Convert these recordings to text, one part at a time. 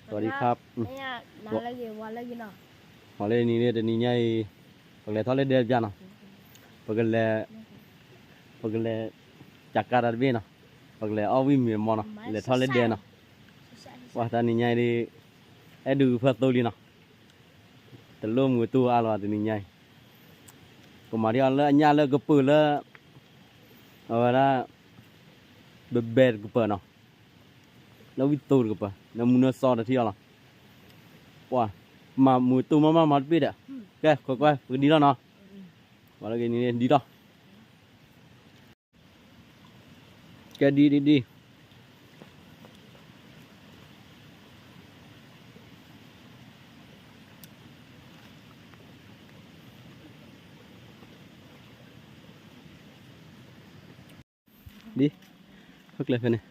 สวัสดีครับ ဟီၣ်လၢနံၤန့ၣ် တနံၤညါအံၤ ပကလဲၤထီၣ်လၢဒဲတပျၢ်နီၤ, ပကလဲၤ ပကလဲၤ ကးကါတၢ်တဘ့ၣ်နီၤ, ပကလဲၤအီၣ်ဝံၣ်မ့ၤမီနီၤ, လဲၤထီၣ်လၢဒဲနီၤ, ပှၤတနံၤညါအံၤဒ် အဲၣ်ဒိးကဖၢသိလံနီၤ, တလိၣ်မုာ်တူၢ်အါလီၤတနံၤညါအံၤ, ကမၤထံၣ်အီၤလၢအညၣ်လၢကပၢၤလၢ အဝဲဒၣ် ဘဲဘဲတကပၤနီၤ, လၢဝံၣ်သိတကပၤ လၢမူနၢစီတထံၣ်အီၤလီၤ, ပှၤ မၤမုာ်တူၢ်မးမးမၤတဘ့ၣ်ဒီး, ကဲ ခွဲးခွဲး ပကဒံထီၣ်နီၤ, ပှၤလၢကနံၤန့ၣ်ဒံထီၣ် ကဲဒံဒံဒံ ဒ် ဟဲကျဲဖဲန့ၣ်,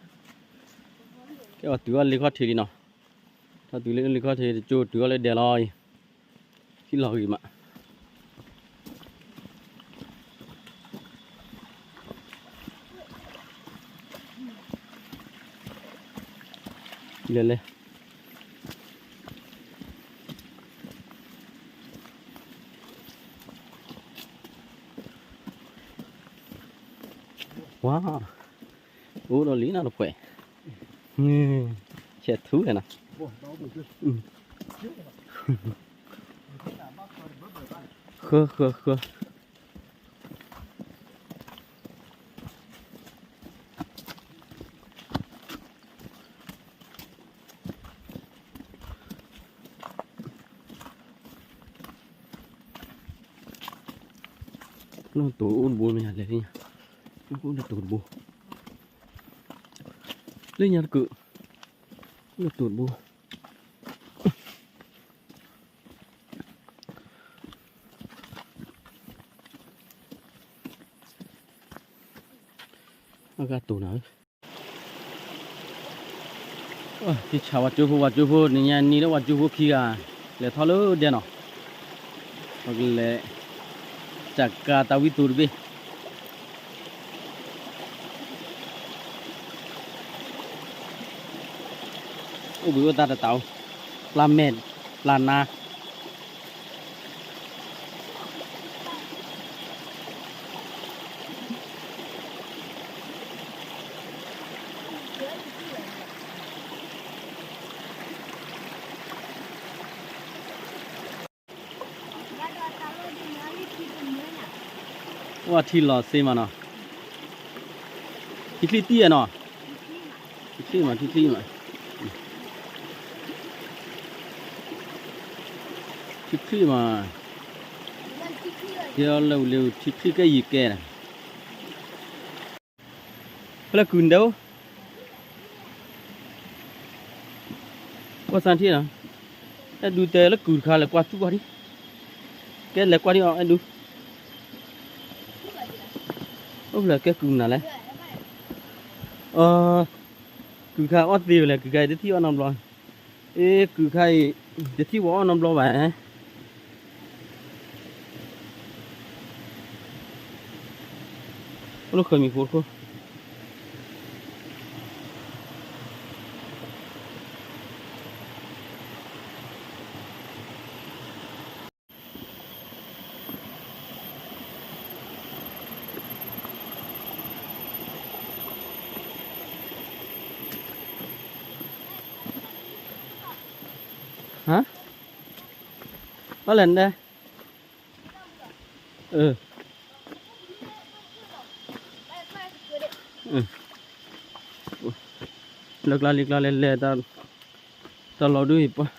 ကဲအီၤတုၤအီၤလ့ခီၣ်ထံးလံနီၤ, ထီၣ်တုၤလၢလ့ခီၣ်ထံး တကၠိတုၤအီၤလၢဒဲလီၤအံၤ, ဟံၣ်လီၤဂံၤမး လဲၤလဲၤ ဝါ အိၣ်ဒီးလံနီၤတပှဲၤ, ဆဲးထူဝဲနီၤ, ဃၢဃၢဃၢ လီၢ်တိၤအိၣ်တဘိမ့ၢ်လဲၣ်, အိၣ်လၢတိၤတဘိ, လၢညါတကုး, လၢတိၤတဘိ အဂၤတိၤနၤဧၢ, ယဆၣ်ဝၤကၠိဖိ ဝၤကၠိဖိ နံၤညါနံၤလၢဝၤကၠိဖိခံဂၤ လဲၤထီၣ်လၢဒဲနီၤ, ပကလဲၤ ကးကါတၢ်ဝံၣ်သိတဘ့ၣ် အိၣ်ဘှံးအိၣ်သါတတးအိၣ်, ပျၢ်မဲာ် ပျၢ်နါ အိၣ်ထံလီၤစ့မးနီၤ, ထံချံတံၢ်ဧါနီၤ, ထံချံမး ထံချံမး, ထံချံမး, ကဲလၢဝံၤလၢထံချံကဲယံၤကဲ ဖဲလၢကုၤနဒဲအိၣ်, ကွၢ်စၢ်ထံၣ်နီၤ, အဲၣ်ဒူတဲလၢကုၤတခါ လဲၤကွၢ်သူၣ်ကွၢ်ဒံ, ကဲလဲၤကွၢ်ဒံအီၤအဲၣ်ဒူ, အိၣ်ဖျဲၣ်ကဲကုၤနၤလဲၣ်, ကုၤခါအီၣ်သ့ဝဲလဲၣ် ကုၤခါအံၤတထံၣ်အီၣ်နီတဘျီ အ့ ကုၤခါအံၤ တထံၣ်ဝဲအီၣ်နီတဘျီဘၣ်, အိၣ်လၢဃၢၤမံၤဖိတခိၣ်, ဟါ, ဘၣ်လဲၣ်နဒဲ, လၢကျါလံကျါလဲၤလဲၤ တၢ်လီၤဒုအံၤပှၢ်,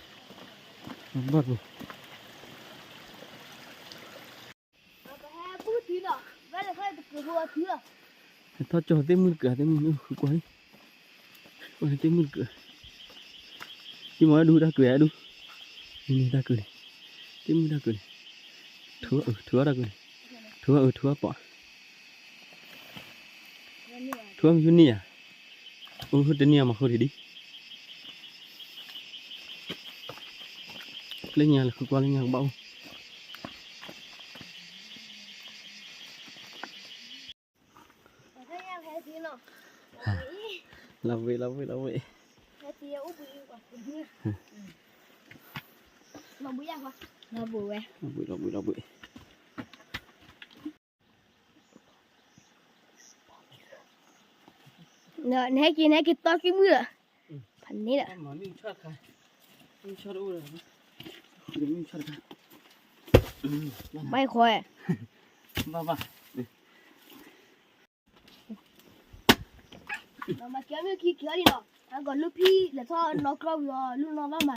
ဘၣ်ပူၤ ထီၣ်ကၠီၤသ့ၣ်မုၣ်တကး သ့ၣ်မုၣ်န့ၣ် ဃုကွၢ်လံ, ကွၢ်သ့ၣ်မုၣ်တကး, ယမ့ၢ်အဲၣ်ဒူတၢ်ကုၤ အဲၣ်ဒူ, မ့ၢ်တၢ်ကုၤန့ၣ်, သ့ၣ်မုၣ်တၢ်ကုၤန့ၣ်, ထုးအုး ထုးအီၣ်တၢ်ကုၤန့ၣ်, ထုးအုး ထုးအီၣ်ပီး, ထုးအီၣ်မ့ၢ်ဖုနံၣ်ဧါ, အိၣ်ဖုတနံၣ်အမၤဃိထံးဒံး, လၢညါလၢဃုကွၢ်လၢညါကဘၣ်အိၣ် လီၤဝ့ၢ် လီၤဝ့ၢ် လီၤဝ့ၢ်, လီၤဘှံးယါကွၢ်, လီၤဘှံးဝဲ, လီၤဘှံး လီၤဘှံး လီၤဘှံး. နဟဲက့ၤ နဟဲက့ၤတီက့ၤမုၢ်လၢာ်, ဖးန့ၣ်လၢာ်, ဘၣ်ဃီ, ဘၣ်ဘၣ်, မၤကဲမ့ၢ်ခံကဲလံနီၤ, အဂီၢ်လုၢ်ဖံလဲၤထီၣ်နီၢ်ကြီဝံၤအီၤ လုၢ်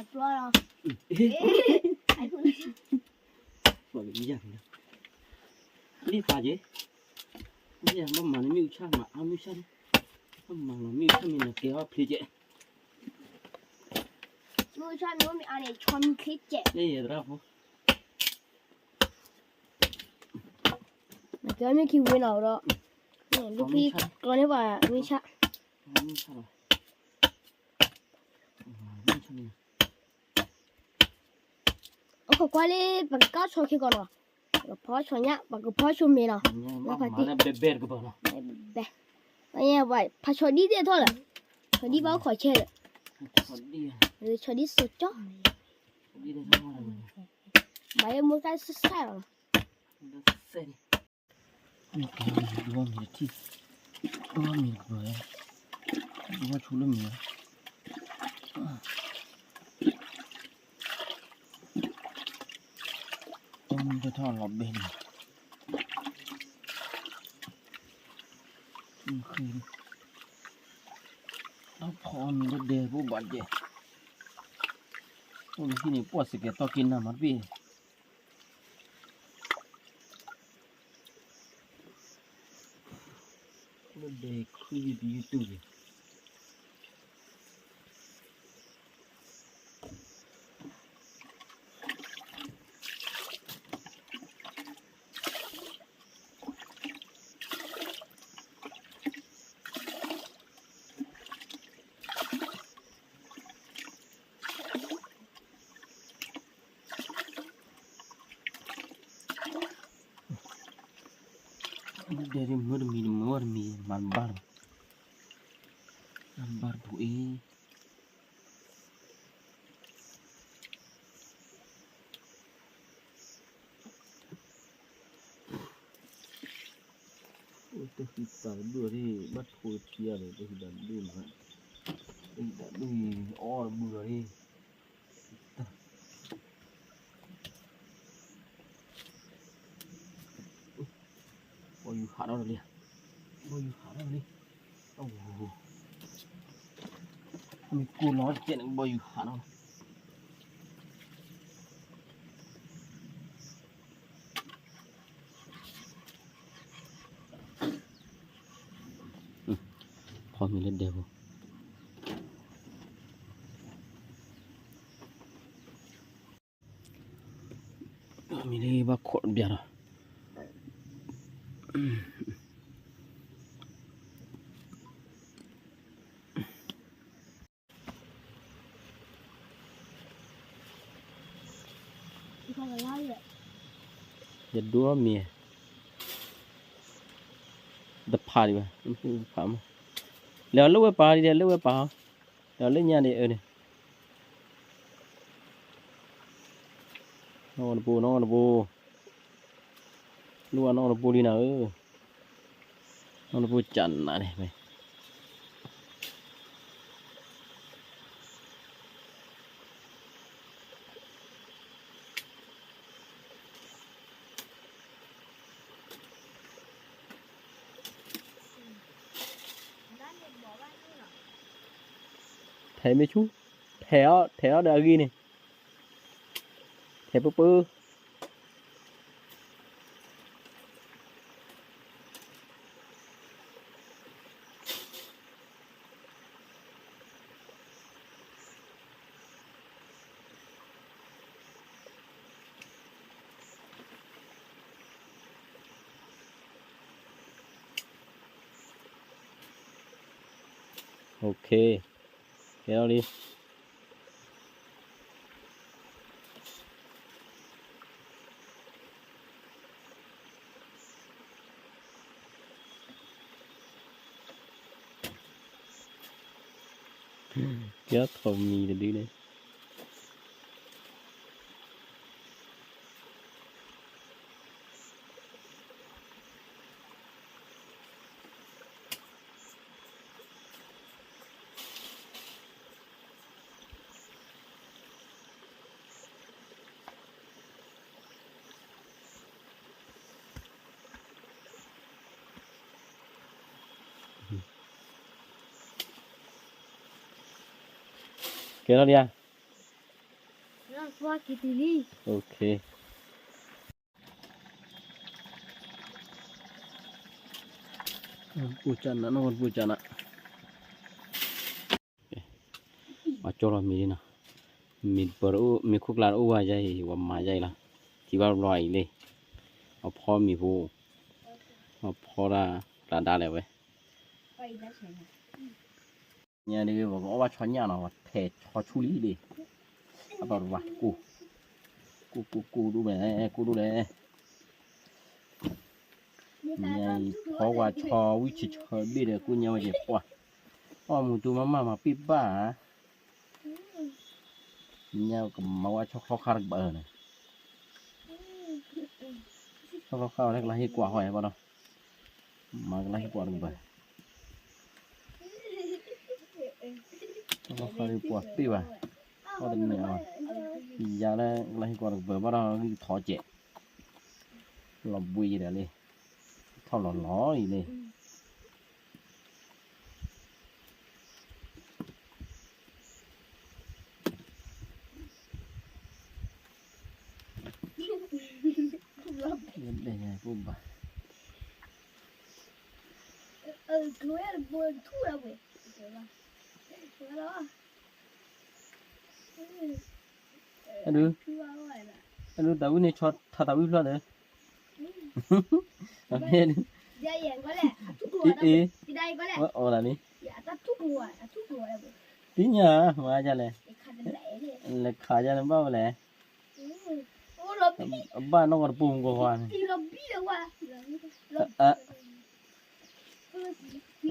နီၢ်ဘၣ်မၤကျီလီၤ, လံပာ်က့ၤ, ဘၣ်မၤန့ၣ်မ့ၣ်အူဆၣ် မၤအါမ့ၣ်ဆၣ်န့ၣ်, ဘၣ်မၤလီၤမ့ၣ်အူဆၣ်မ့ၢ်နကဲအီၣ်ဖျ့ကဲး, မ့ၣ်အူဆၣ်မ့ၢ်အိၣ်မ့ၢ်အါန့ၣ် ဆီမံၤချ့ကဲး, ယဲယဲသရၣ်ဖိ မၤကဲမ့ၢ်ခံဝံၤနီၤဒီး, လုၢ်ဖံကျီန့ၢ်ပှၤမ့ၣ်ဆၣ်, အိၣ်ခိးကွၢ်လံ ပကကၢ်ဆီခဲကီးနီၤ, ပကဖီဆီညၣ် ပကဖီဆိမ့ၤနီၤ, ဘဲဘဲတကပၤနီၤ, ဘဲ, ဖးဆီဒံၣ်သ့ၣ်ထီၣ်လၢ, ဆီဒံၣ်ဘၣ်အိၣ်ခိးဆဲးလၢ, ဆီဒံၣ်စိကၠီ, ဘၣ်ယဲမိၢ်တၢ်စဲးစဲးလီၤနီၤ. ဒိမံၤတထံၣ်, ဒိမံၤတကပၤ, ဒိဆိလၢမံၤလီၤ, ဒိမံၤတထီၣ်လီၤဘဲန့ၣ်, ဃ့, တၢ်ဖီမံၤလၢဒဲဖိဘၣ်ဒဲး, အိၣ်လၢဟံၣ်န့ၣ် ပှၢ်စကဲၤတီၢ်က့ၤနၤမၤတဘ့ၣ် လၢဒဲးခုၣ်ယုၢ်တယုၢ်တူၢ်က့ၤ, ဒဲးဒ်မုၢ်တမံၤတမုၢ်ဝဲတမံၤ မၤဘၣ်လီၤ, မၤဘၣ်တပူၤအံၤ တဟံးသးတဒူၣ်အီၤဒ် ဘၣ်ထိတထံအီၤန့ၣ် တဟံးသးတဒူၣ်မး, တဟံးသးတဒူၣ်အံၤ အီၣ်တဘုလီၤဒ်, ဘီယူၤဟးထီၣ်တလံ, ဘီယူၤဟးထီၣ်တလံ, မ့ၢ်ကိၢ်လီၤတကဲန့ၣ် ဘီယူၤဟးထီၣ်လီၤ. ဖီမံၤလၢဒဲးဖိ, မံၤလၢဘၣ်ခိးတဘျီလီၤ. ယဒိမံၤ, တဖးဒံးဘၣ်, ဖးမး, လဲၤအီၤလၢဝဲပာ်ဒ်လဲၣ် လၢဝဲပာ်, လဲၤအီၤလၢညါဒ်အၢန့ၣ်, နီၢ်တဘိ နီၢ်တဘိ, လိၣ်အနီၢ်တဘိလံနၤဧၢ, နီၢ်တဘိကနးန့ၣ် ထဲးမ့ၢ်ဆူၣ်, ထဲးအီၤ ထဲးအီၤဒီးအဂ့ၤန့ၣ်, ထဲးပၢပၢ ကဲလီၤလံ. ကဲထီၣ်မံၤတဒုန့ၣ်, ကဲလီၤဒံးဧါ, ပူၤကနးနီၢ်ပူၤကနး, ပှၤကၠီလီၤမ့ၤလံနီၤ, မ့ၤပၢၤတအိၣ် မ့ၤခိၣ်ကျါတအိၣ်ဝဲယါအံၤ ပှၤမၤယါအံၤလီၤ, ထံၣ်ဘၣ်တဘျီအံၤလံ, အဖီမ့ၤဖိ, အဖီဒၣ်ကျါဒါလဲၣ်ဝဲ ညါဒ်ပကအီၣ်ဘၣ်ဆီညၣ်နီၤ ပှၤထဲးဆီဆူၣ်လံဒ်, အဘၣ်တဝါကိၢ်, ကိၢ်ကိၢ်ကိၢ်ဒိၣ်လဲၣ် ကိၢ်ဒိၣ်လဲၣ်, ညါအံၤဖီဝါဆီဝံၣ်ဆၢဆၢဘ့ၣ်ဒီးကိၣ်ညါဝဲက့ၤပှၢ်, အီၣ်မူတူမၤမၤမၤပ့ၢ်ဘၣ်ဧါ, ညါကမၤဝဲဆီချီခါတကပၤန့ၣ် ဆီချီခါဝဲလၢကလါဟ့ၣ်ကွၢ်ဟီၣ်ဘၣ်ဒီး, မၤကလါဟ့ၣ်ကွၢ်တကပၤ, ဆီချီခါဟ့ၣ်ကွၢ်ပ့ၢ်ဘၣ်, အီၣ်တန့ၢ်အီၤ, ယၤလၢကလါဟ့ၣ်ကွၢ်တကပၤဘၣ်ဒီးဂံၢ်ကထီၣ်ကဲး, လီၤဘှံးယံၤဒီးလံ, ထီၣ်လီၤလီၤအံၤလံ အဒု, အဒု သးဝံၣ်န့ၣ် ဆီထးသးဝံၣ်ဖျၢၣ်ဒီး, အ့, အ့, အီၣ်လၢန့ၣ်, သ့ၣ်ညါမၤဒ်လဲၣ်, လဲၤခးဒ်န့ၣ်ဘၣ်ဝဲလဲၣ်, အဘၣ်နီၢ်ကီၢ်တပူၤမူကီၢ်ဃီန့ၣ်, အ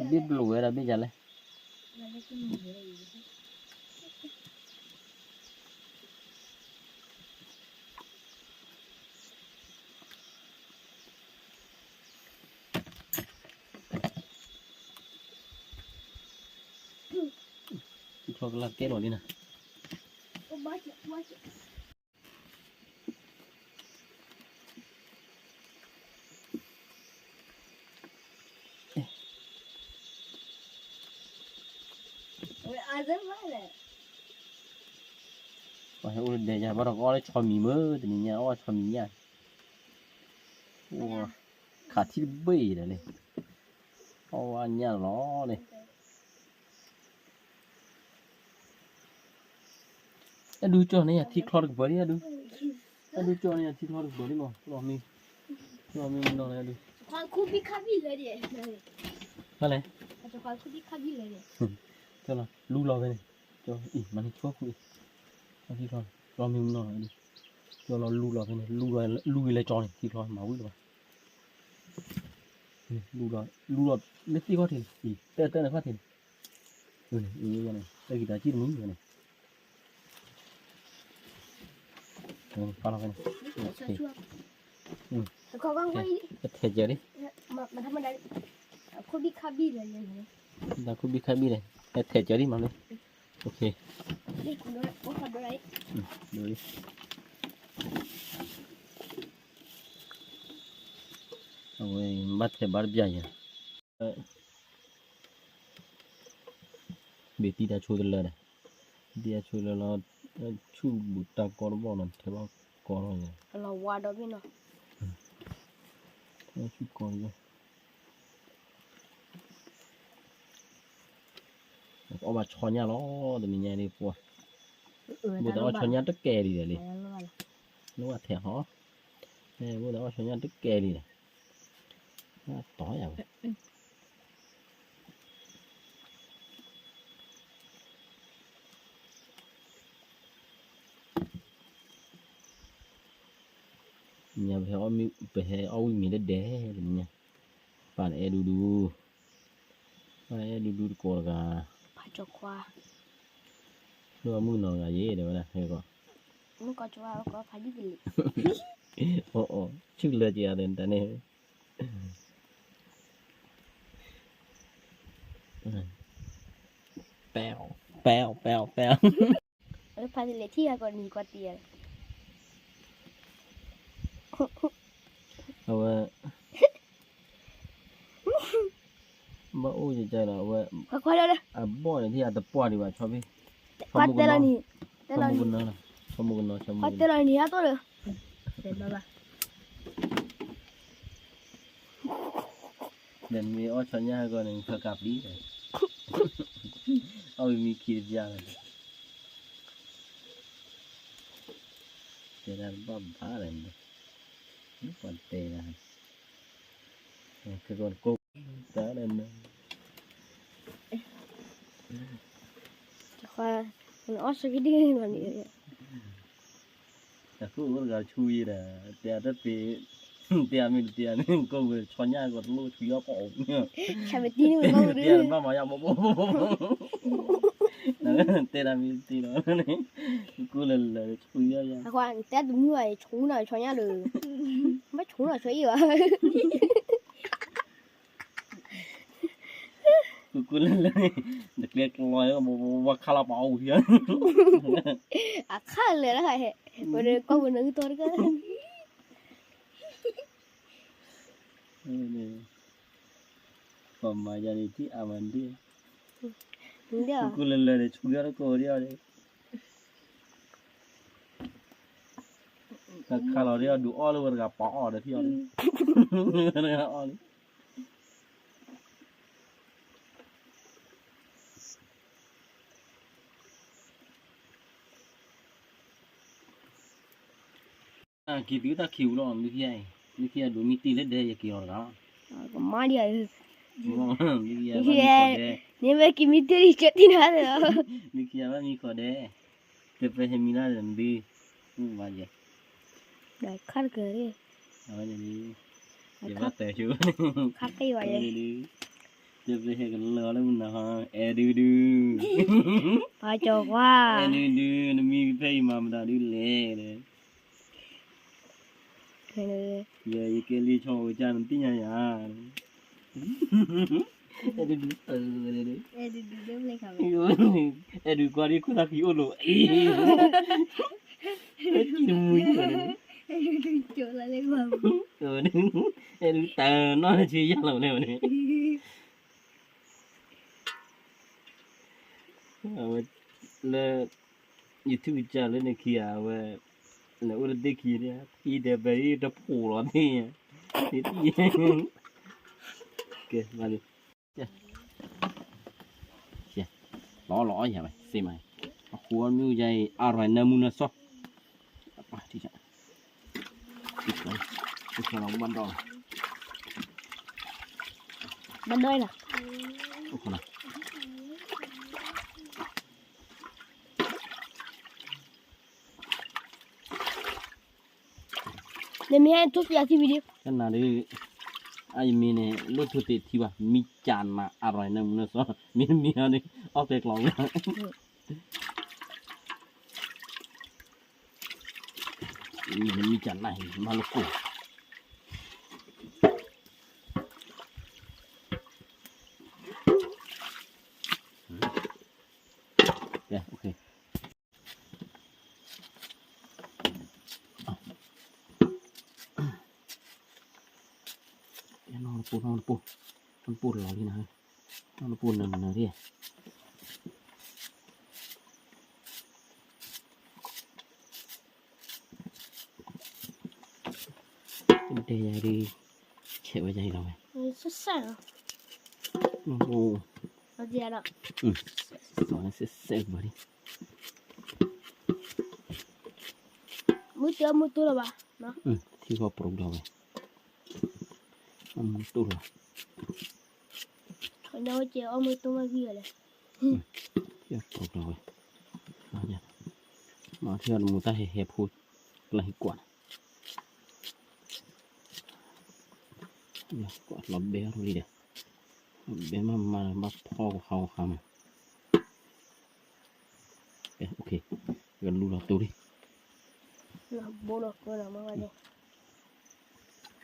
ဘ့ၣ်ပလိာ်ဝဲဒီးဘ့ၣ်ယၤလဲၣ် ထံချီကလၢ်ကဲလီၤလံနၤ, ပှၤဟဲအိၣ်လၢဒဲယၤဘၣ်ဒီးကအီၣ်လၢဆီမံၤမ့ၢ်တနံၤညါအီၣ်ဆီမံၤညၣ်, ခးထံၣ်တဘ့ၣ်ဒီးလံ, အီၣ်ဝဲညၣ်လီၤလံ အဒုကၠီၣ်န့ၣ်ယၤထံချီတကပၤလံ အဒု, အဒုကၠီၣ်န့ၣ်ယၤထံချီတကပၤလံမး, လီၤမံ, လီၤမံနီၤန့ၣ်အဒု, ဘၣ်လဲၣ်, ကၠီၣ်လီၤလူလီၤဖဲန့ၣ်, ကၠီၣ်အံၤ မၤန့ၢ်ဆိဃုအံၤ, ထံချီ, လီၤမံနီၤန့ၣ်အဒု, ကၠီၣ်လီၤလူလီၤဖဲန့ၣ်, လူလီၤလူလီၤလၢကၠီန့ၣ် ထံချီမၤဝံၤလၢၤဘၣ် လူလီၤ, လူလီၤလၢသ့ၣ်ခီၣ်ထံးန့ၣ်, အံၤ တၢ်တၢ်န့ၣ်ခီၣ်ထံးန့ၣ်, အံၤန့ၣ်, အံၤန့ၣ်, တၢ်ဂံၢ်တၢ်စံၣ်တမံၤန့ၣ်, ဖးလီၤဖဲန့ၣ်, တထဲးကၢၤလံ, တၢ်ခိၣ်ဘံၣ်ခါဘံၣ်လဲၣ်, တၢ်ခိၣ်ဘံၣ်ခါဘံၣ်လဲၣ်, ဟဲထဲးကၢၤလံမးလံ, အဝဲ ဘၣ်ထဲးဘၣ်တဘျီယၤ, ဘ့ၣ်တံၢ်တၢ်ဆိတလၢဒီး, ဘ့ၣ်တံၢ်တၢ်ဆိလၢလီၤ, ဆူၣ်ဘူးတၢ်ကီတဘီၣ်နီၤ ထဲးဘၣ်ကီလီၤယၤ, လီၤဝါဒီဘ့ၣ်နီၤ, ဆူၣ်ကီလီၤ, အီၣ်ဘၣ်ဆီညၣ်လီၤ တနံၤညါဒ်ပှၤ, ဘိၣ်သးအီၣ်ဆီညၣ်တကဲလံဒီးလံ, နဝဲထဲးဟီ, ဘိၣ်သးအီၣ်ဆီညၣ်တကဲလံဒီး, တီၤယၤဝဲ ညါပဟဲအီၣ်မ့ၤ ပဟဲအီၣ်ဝံၣ်မ့ၤဒဲဒဲ, တနံၤညါ, ပၢ်န့ၣ်အဲၣ်ဒူဒူ, ပၢ်အဲၣ်ဒူဒူတကိးတဂၤ, ဒိၣ်အမုၣ်နီၤဂၤယဲၢ် တဲဝဲဒၣ်, အီၤ, ဆူၣ်လၢက့ၤအီၤဒီးတၢ်န့ၣ် ပဲ, ပဲ, ပဲ, ပဲ, ဖးတလဲၤထံၣ်ဟးကီးနံၤကွၢ်တံၢ်, အဝဲ, ဘၣ်အိၣ်ယကလီၤ အဝဲ, အဘီၣ်န့ၣ်ထံၣ်အတပှၢ်ဒံးဘၣ် ဆီဘ့ၣ်, ကွၢ်တဲလီၤနံၤ, တဲလီၤနံၤ, ကွၢ်တဲလီၤနံၤ ဟဲတိၢ်လၢ, တဲဘၣ်ဘၣ်, ဒီးမ့ၢ်အီၣ်ဆီညၣ်ဟဲကီးန့ၣ် ဖၢကးပျံၤ, အီၣ်ဝံၤမံခံတပျၢ်လီၤ, တဲဒၣ်တဘၣ်ဘၣ်လၢၤ, ပှၤတဲဒၣ်, ခဲကီးတကိး, တၢ်လၢန အီၣ်ဆၢကဒံလီၤန့ၣ်, တၢ်ကူၣ်အိၣ်တဂၤတဆူယဲဒီး, တဲအတပ့ၤ, တဲအမ့ၢ်တတဲအမ့ၢ် ကိးဝဲဆီညၣ်ကီးတလိၣ်ဆူယီၣ်ပီၣ်, ဆၢမ့ၢ်တံၢ်န့ၣ်ဝဲဘၣ်မူဒု, တဲဒၣ်မ့ၢ်တတဲလီၤ, ကူၣ်လၢလၢာ်ဆူယီၣ်ယၤ, တဲတမုၢ်ဘၣ်ဆူနီၤဆီညၣ်ဒီး, ဘၣ်ဆူနီၤဆီအံၤဘၣ် ကူကူလၢလၢ, တကျဲကျီ, ဝဲခါလီၤပာ်အီၣ်ဝံၤ, အခါလၢာ်လၢ, ဝဲဒၣ်ကီၢ်ပူၤနဂုၢ်တီတကၢ, ပှၤမၤယၤန့ၣ်ထံၣ်အါမးဒ်, ကူကူလၢလၢန့ၣ် ဆူကီၢ်တကိးဒ်အီၤ, ခါလီၤဒ်အီၤ ဒုးအီၣ်လၢဝဲတဂၤပာ်အီၣ်ဒီးထံၣ်အီၤ, တဂၤအီၣ်လံ က့ၤသုတၢ်ခံးပူၤလီၤ, မ့ၢ်ခံဂၤအံၤ, မ့ၢ်ခံဂၤဒိးမံတ့ၢ်လၢဒဲယက့ၤလီၤတဂၤလီၤ, ကမၤဒံးဧါ, မ့ၢ်ခံဂၤ, န့ၣ်မ့ၢ်က့ၤမံတ့ၢ်လံ ကၠီတံၢ်နၤလီၤ, မ့ၢ်ခံဂၤဘၣ်မံခီဒဲး, တပဟဲမံလၢ်ဒီးနဒု, မ့ၢ်ဘၣ်ယဲ, ဒီးခါတကၢၢ်, အဝဲန့ၣ်, ယဘၣ်တဲဆိ, ခါက့ၤဝဲယဲ, တပဟဲကလၢာ်လၢမနုၤဟီ, အဲၣ်ဒုဒု, ပှၤကၠီၤကွၢ်, အဲၣ်ဒုဒု, နမံဖဲအံၤမၤမတၤဒုလဲၣ် ယဲ ယကဲလံာ်ဆီအိၣ်ကၢ်နသ့ၣ်ညါယၤ, အဲၣ်ဒုဒု, အဲၣ်ဒုကွၢ်ဒ်ခိၣ်သးဃံအိၣ်လိာ်, အဲၣ်ဒုတမူယၤ, အဲၣ်ဒုတၢ်နီၢ်ဆံးယၤလီၤန့ၣ်ဝဲန့ၣ်, အဝဲ, လၢ YouTube ကစၢ်လၢနခံဂၤဝဲ, နအိၣ်တသ့ခံ, အံၤဒီးပအံၤတဖိးလီၤသ့ၣ်ညါ, ကဲ, လီၤလီၤအီၣ်ယၤဝဲ, စ့မး, အဃိမ့ၢ်ယၤအံၤ အရိၢ်နၢမူနၢစီ, ဘၣ်ဒီး, ဘၣ်ဒီးလီၤ, နမ့ၢ်ဟဲထူၣ်ဖျါထံဝံၤဒံး, တနၤဒု, အယမ့ၢ်န့ၣ် လိၣ်ထူၣ်တ့ၢ်ထံဘၣ်, မံကၢ်နၤအရိၢ်နၢမူနၢစီ, မ့ၢ်မ့ၢ်အီၤန့ၣ် အီၣ်ပဲကျီဝဲ, မံကၢ်နၤမၤလိကိၣ်, ကဲ, နီၢ်တပူၤ, နီၢ်တပူၤ, နီၢ်တပူၤလီၤလံနၤ, နီၢ်တပူၤနၢၤနၢၤလံ, တဲယၤဒ်, ဆဲးဝဲယၤအံၤလီၤဝဲ, စဲးစဲးလီၤ, စဲးစဲးဘၣ်ဒ်, မုၢ်တမုၢ်တိၢ်လီၤဘၣ်, ထံဃီပရူၤဒီးဝဲ, မုၢ်တိၢ်လီၤ, ညါဝဲကဲအီၣ်မုၢ်တိၢ်မးဂံၢ်ဝဲလဲၣ်, ထံဃီပရူၤဒီးဝဲ, မ့ၢ်ထံဃီတမူတၢ်ဟဲဟဲဖိ, ကျါဟံးကွၢ်န့ၣ် ကွၢ်လီၤဘဲအီၤလံဒီး, ဘဲမးမးလၢဘၣ်ဖီကဟးကဟးမး, ကလူလီၤတိၢ်လံ,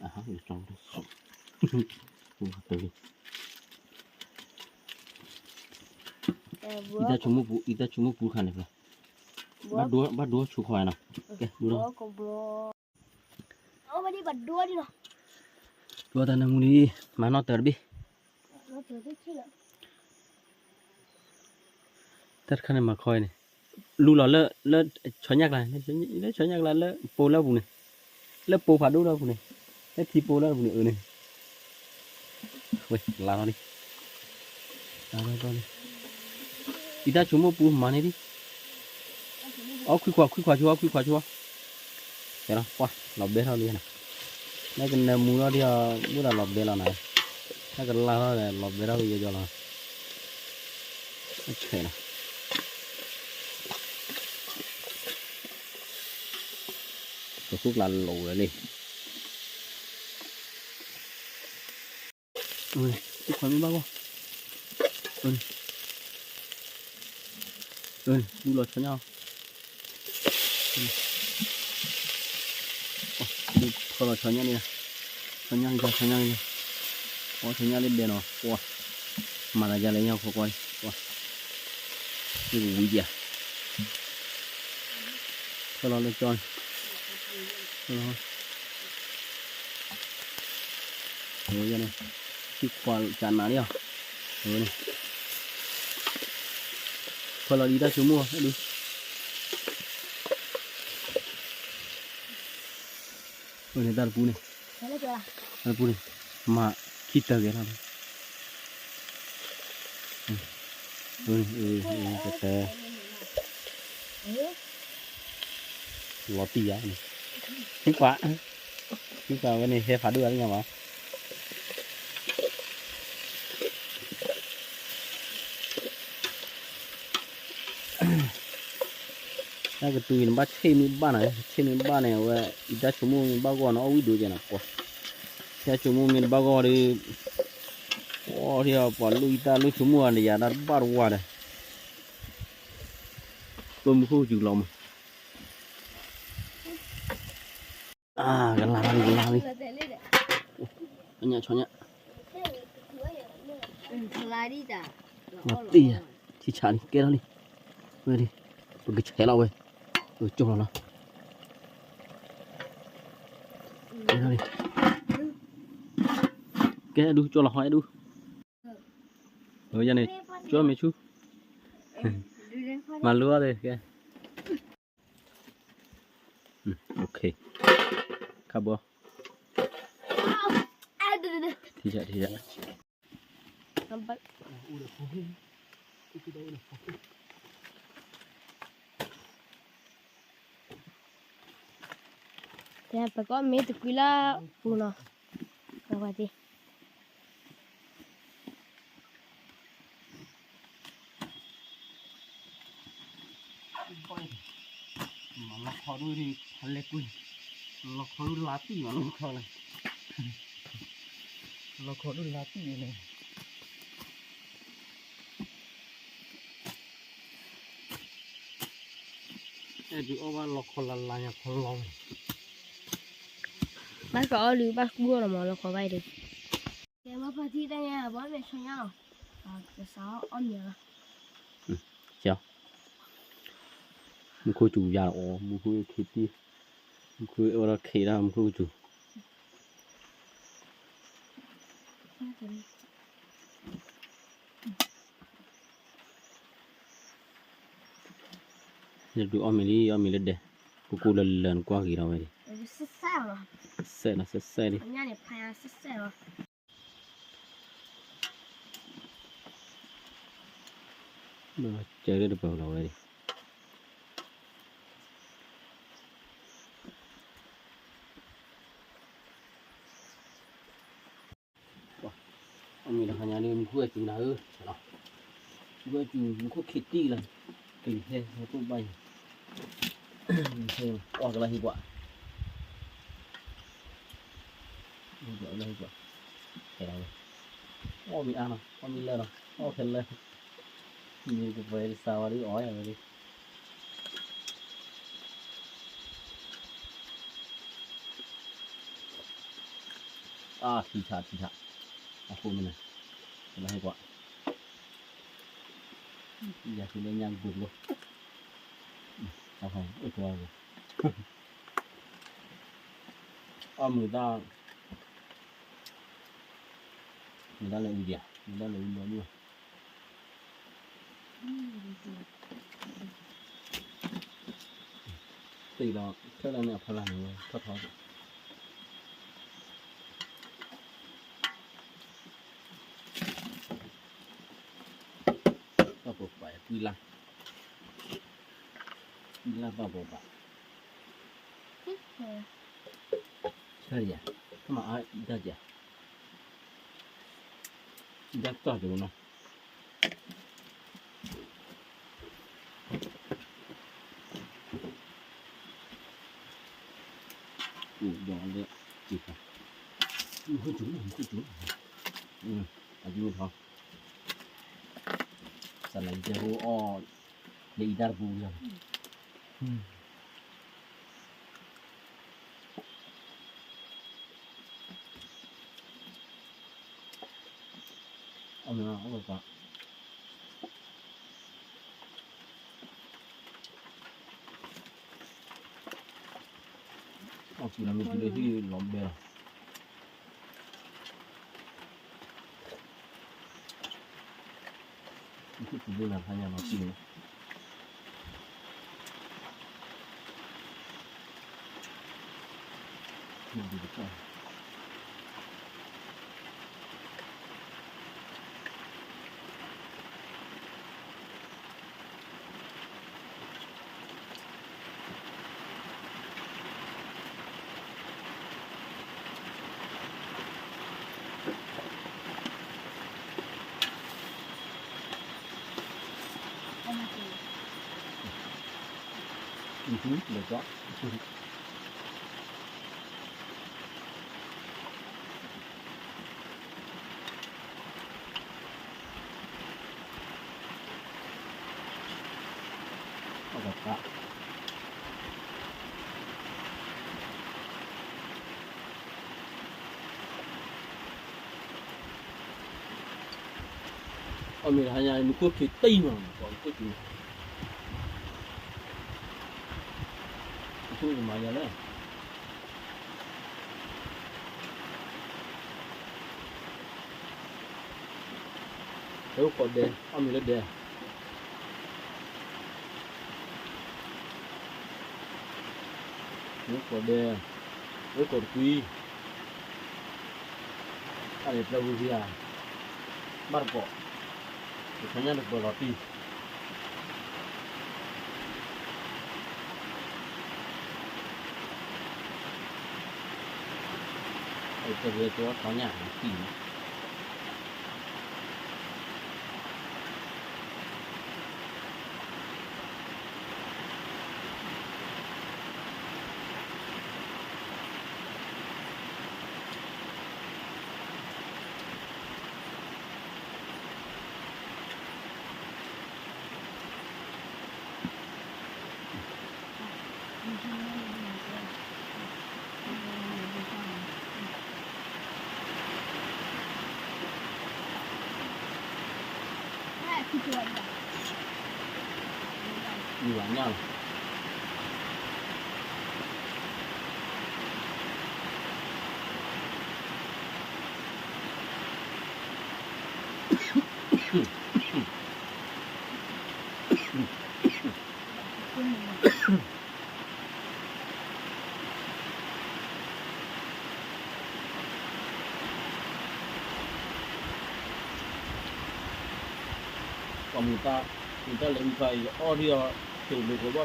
အဟးကၠီတၢ်ဆိး, လူလီၤတိၢ်လံ, အံၤတၢ်ဆိကမိၣ်ပူၤ, အံၤတၢ်ဆိကမိၣ်ပူၤခါန့ၣ်ဖျါ, ဘၣ်ဒိဆူခီနီၤ, ကဲ, ဒိတၢ်နၢမူလံ, မၤနီၣ်တၢၤတဘ့ၣ်, တၢ်တခါန့ၣ်မၤခီအံၤန့ၣ်, လူလီၤလၢ လၢဆီညၣ်ကျါ, လၢဆီညၣ်ကျါ လၢပိလၢပူၤန့ၣ်, လၢပိဖးဒိၣ်လၢပူၤန့ၣ်, လၢထံပိလၢပူၤန့ၣ် အၢန့ၣ်, ဝဲ လါထီၣ်လံ, လါထီၣ်လံ, အံၤတၢ်ဆိကမိၣ်ပူမၤန့ၢ်ဒံး, အီခွံခွါ ခွံခွါဆိ အီခွံခွါဆိ, ကဲလီၤ ကွၢ် လီၤဘဲထီၣ်လံနီၤ, နကနၢမူထီၣ်ဒံးအီၤ မ့ၢ်ဒၣ်လီၤဘဲလီၤနၤ, နကလါထီၣ်ဒီး လီၤဘဲထီၣ်ကယီယီလီၤ, ဆဲးလီၤ ပဃုကျါလိာ်ဝဲလံ, ခွါမ့ၢ်ဘၣ်ဂီၢ်, အၢ အၢ ဘူလီၤဆီညၣ်အီၤ, ဖၢလီၤဆီညၣ်န့ၣ်, ဆီညၣ်လံ ဆီညၣ်လံ, အီဆီညၣ်လၢဒဲနီၤ, ကွၢ် မၤသးဒ်လဲၣ်ညါ ခွါကွၢ်လံ, ကွၢ် ဝံၤဒံးဧါ, ဖၢလီၤလၢကၠီန့ၣ်, ဖၢလီၤ အဝဲန့ၣ် ခံခွါကနးလံအီၤ, အဝဲန့ၣ် ဖၢလီၤဒ်တၢ်ဆိကမိၣ်အီၤ ဒုး, အဝဲန့ၣ်တၢ်တပူၤန့ၣ်, တၢ်တပူၤန့ၣ် မၤခံတၢၤကဲလီၤ, အဝဲန့ၣ် ကတၢၢ် လီၤတံၢ်ယၤန့ၣ်, ခံခွါ, ခံခွါဝဲန့ၣ် ဟဲဖးဒိၣ်အါလၢညါဘၣ်. တၢ်ကတုၤအံၤ နဘၣ်ဆ့ၣ်မ့ၢ်ဘၣ်နီၤ, ဆ့ၣ်မ့ၢ်ဘၣ်န့ၣ် အဝဲ ယတၢ်ဆိကမိၣ်မ့ၢ်ဘၣ်ဂီၢ်နီၤ အီၣ်ဝံၣ်ဒိၣ်ကဲနီၤ, ကွၢ် ယတၢ်ဆိကမိၣ်မ့ၢ်တဘၣ်ဂီၢ်ဒီး ပှၤထံၣ်ပှၤလိၣ်ယတၢ်လိၣ်ဆိကမိၣ်အီၤဒီး ယၤတၢ်တဘၣ်တဝါဒီး ပမူခိၣ်ကစူၤလီၤမး အါ ကလၤလံ ကလၤလံ, အညၣ်ဆီညၣ်, လီၤတံၢ်ယၤ, ထံဆးလံ ကဲထီၣ်လံ, ဝဲဒၣ်, ပကဆဲးလီၤဝဲ, ပကကၠိလီၤလီၤ, ကဲထီၣ်လံ, ကဲဒုး ကၠိလီၤဟီအဲဒုး, ယၤန့ၣ်, ကၠိမ့ၢ်ဆူ, မၤလိအီၤသ့ၣ် ကဲ ခါဘီ, ထံဆး ထံဆး, ပကီၢ်မ့ၢ်တကွံလၢပူၤနီၤ, ပှၤသ့ၣ် မၤလီၤခီဒုး ဖးလဲၢ်ကွံာ်, လီၤခီဒုးလါတံၢ်မး လီၤခီလၢ, လီၤခီဒုးလါတံၢ်န့ၣ်, အဲၣ်ဒုးအီၣ်ဘၣ်လီၤခီလါလါညါခီလီၤဝဲ, ဘၣ်ကအီၣ်ဒုး ဘၣ်ကူအီၣ်လီၤမး လီၤခီဘၣ်အံၤဒီး ကဲ ဘၣ်ဖါတံၢ်တၢ်ညါ ဘီမ့ၢ်ဆီညါလီၤ, ကစးအီၣ်မ့ၤလီၤ, ကဲ, မူခိၣ်စူၤယၤလီၤအီၤ မူခိၣ်ခ့တံၢ်, မူခိၣ်အိၣ်ဒီးခ့ဒၣ်မူခိၣ်ကစူၤ ယဒုးအီၣ်မ့ၤလံ အီၣ်မ့ၤလၢဒဲ, ကိၢ်ကိၢ်လၢလၢနကွၢ်ဂ့ၤထီၣ်ဝဲဒၣ်, စဲးလီၤ စဲးစဲးလံ, စဲးလီၤ, စဲးလီၤ, စဲးလီၤဝဲဒၣ်, အီၣ်မ့ၤတဟါညါဒုး မူခိၣ်အစူၤနၤဧၢ, မူခိၣ်အစူၤ မူခိၣ်ခ့တံၢ်လီၤ, ကလံၤဟဲ ဟဲကိၢ်ဘၣ်အံၤ, အီၣ်ကလါဟံၣ်ပှၤ, ဟဲလီၤဝဲ, အီၣ်မ့ၤအါနီၤ အီၣ်မ့ၤလၢာ်နီၤ အီၣ်ခဲလၢာ်, မ့ၢ်ကပှဲၤတစးဝဲဒုးအီၣ်ယၤဝဲဒၣ် အါ ထံဆး ထံဆး, အဃိမ့ၢ်န့ၣ် ကလါဟဲကွၢ်, ယၤသုလၢညါကဒိၣ်ကျိ, အိၣ်ကီ, အီၣ်မ့ၤတၢ်, မ့ၤတၢ်လၢအူဒံးဧါ, မ့ၤတၢ်လၢအူဘီဒိၣ်ဧါ အီၣ်မ့ၤတၢ်လၢအူဘီဒိၣ်ဧါ, သ့ၣ်ဒီး ထဲလၢန့ၣ်အဖီလာ်န့ၣ် ထီၣ်ထီၣ် ဘၣ်ပှၤပာ်ကွံလၢ်, ကွံလၢ်ဘၣ်ပှၤပာ်, ဆၢယၤ, ကမၤအါဒၣ်ယၤ, ဒၣ်ကၠီၣ်တနီၤ အိၣ်ဒီးလၢ စံၣ်ဖး, မုၢ်ခိၣ်စူၤ မုၢ်ခိၣ်စူၤ, အဒုထီၣ်, သးနၤယတဲဟိအီၣ် လၢအံၤတၢ်တပူၤလီၤ. အမ့ၢ်အီၣ်က အီၣ်စူၤလၢမ့ၢ်တုၤလၢဟံၣ်လီၤဘဲလီၤ. မ့ၢ်ခုၣ်တုၤလၢနၤဖးညါလီၤတံၢ်န့ၣ် မ့ၢ်ဒ်တကၢ် အီၣ်မ့ၢ်တဟါညါ မ့ၢ်ခိၣ်ခံတံၢ်မး ပှၤမ့ၢ်ခိၣ်တုၤ မ့ၢ်ခိၣ်ကမၤယၤလဲၣ် ဟဲအိၣ်ခိးဒဲး အီၣ်မ့ၢ်လၢဒဲး အိၣ်ခိးဒဲး အိၣ်ခိးတကွံ တၢ်လဲၤပျၢၤဝံၤဧါ ဘၣ်တကိး တခါညါတပၢၤလီၤတံၢ် တဝဲကီထီညါတံၢ် မုၢ်ဝါညါလီၤ ပှၤမုၢ်တၢ် မုၢ်တၢ်လဲၤမုၢ်ခါအံၤ အီၣ်ဒံးအီၤ ဆိးလိာ်က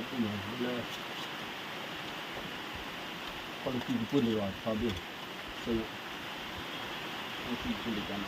ဘီၣ်လီၤ လၢ quality တပူၤလၢၤဘၣ် ထီဘ့ၣ် quality တပူၤလၢၤဘၣ် မ့ၢ်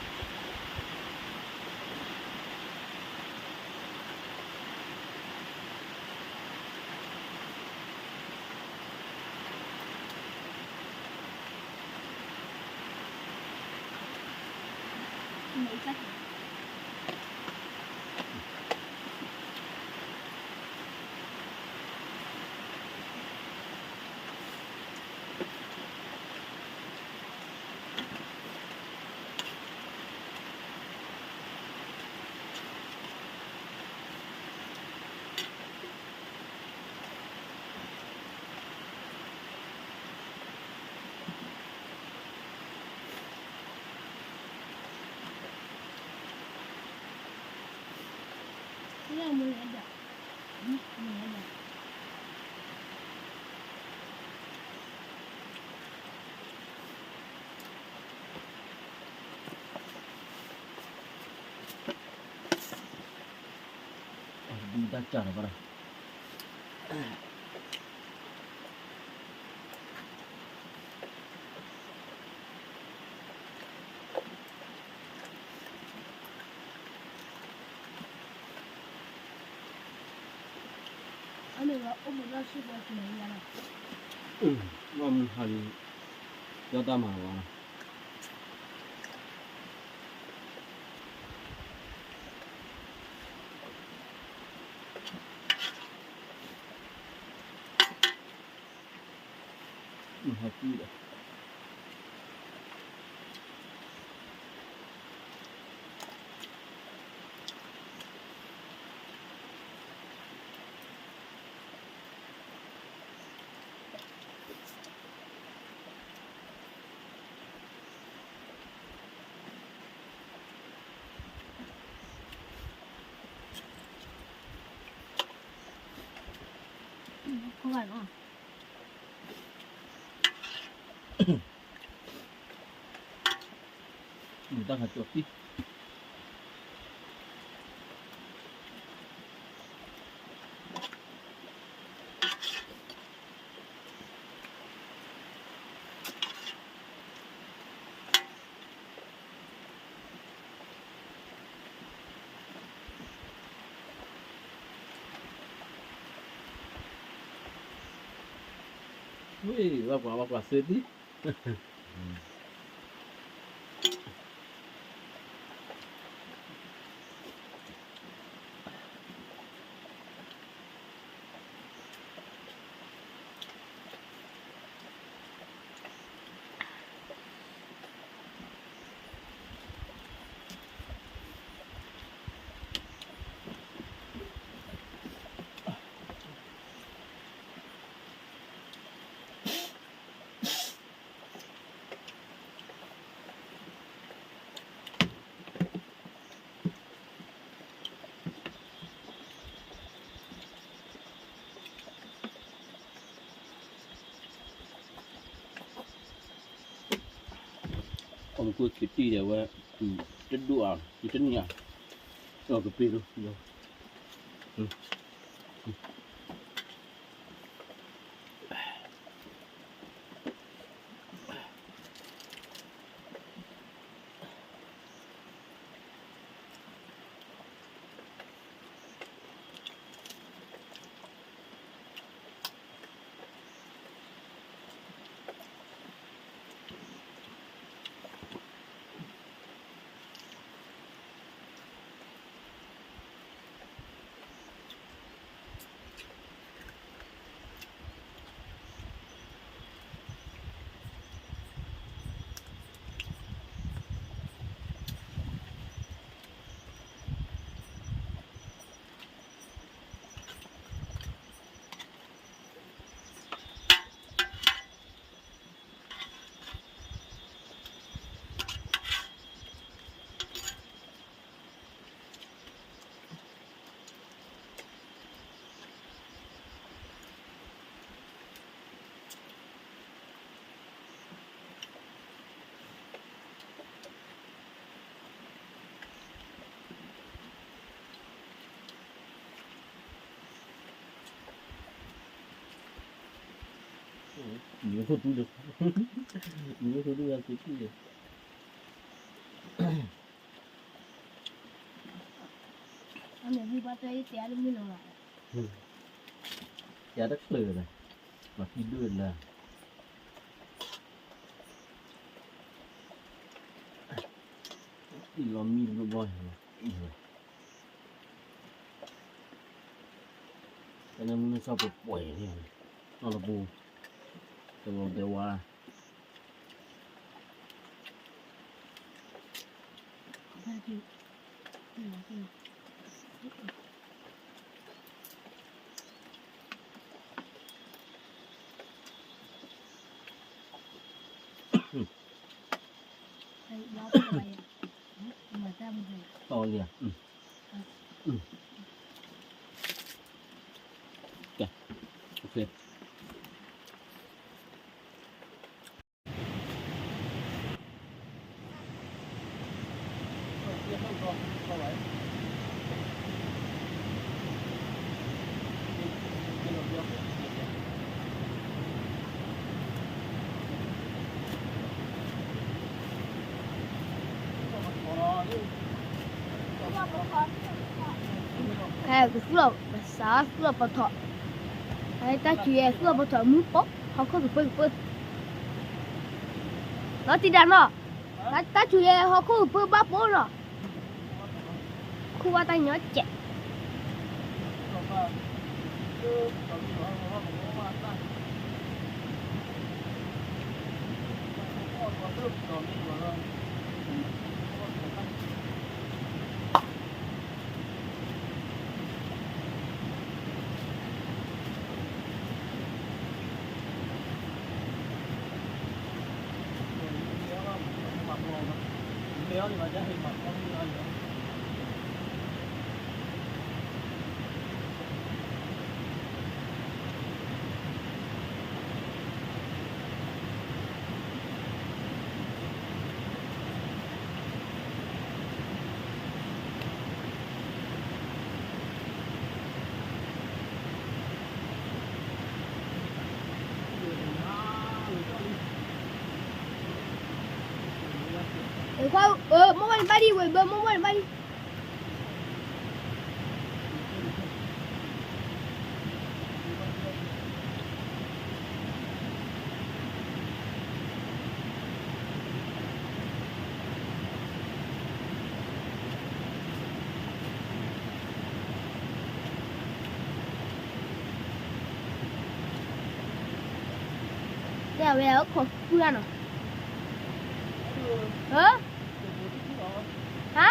ဒုးတၢ်စၢ်လီၤဘၣ်ဒီး ဘၣ်မုၢ်ဟါလံ, ဒီးတၢ်မၤလီၤ. ဟဲကံၣ်ဒီး တၢ်ခးကၠီၣ်တံၢ် ဝ့ၢ် ဘၣ်ကွၢ် ဘၣ်ကွၢ်သ့တံၢ် အီၣ်မ့ၢ်ကွၢ်ခံတံၢ်ဒီးဝဲ တဒိၣ်အါ, တနံၣ်အါ, အီၣ်ကပ့ၤလီၤ. မ့ၢ်ဖိတူၢ်လၢ, မ့ၢ်ဖိတူၢ်လၢသုတူၢ်လၢ, အမ့ၢ်မ့ၢ်ဘၣ်တဲအံၤတဲအါတမုၢ်လၢၤဘၣ်, တဲတချုးလၢၤ, မၤတံၢ်ဒိၣ်လၢၤ, အံၤလီၤမံဘျီဘျီ, တၢ်န့ၣ်မုၢ်နံၤဆီၣ်ပှဲၤပှဲၤန့ၣ်, နီၢ်တပူၤ, တလီၤဒဲဝါ တီလံဧါ, အု အု, ဖဲကသူၣ်လီၤပစး သူၣ်လီၤပထီၣ်, ဖဲတၢ်ဆူးယဲသူၣ်လီၤပထီၣ်မုၢ်ပိာ် ဟီၣ်ခိၣ်ကပၢကပၢ, နီၢ်တံၢ်ဒၣ်နီၤ, တၢ်ဆူးယဲဟီၣ်ခိၣ်ကပၢဘၣ်ပိာ်နီၤ, ခိၣ်ဘၣ်တၢ်ညီကဲး. ခွါ, မိၢ်ဝဲနဘၣ်ဒံး, ဝဲဘၢမိၢ်ဝဲနဘၣ်ဒံး. တဲဝဲအိၣ်ခိးကူၣ်တၢ်နီၤ, ဟါ,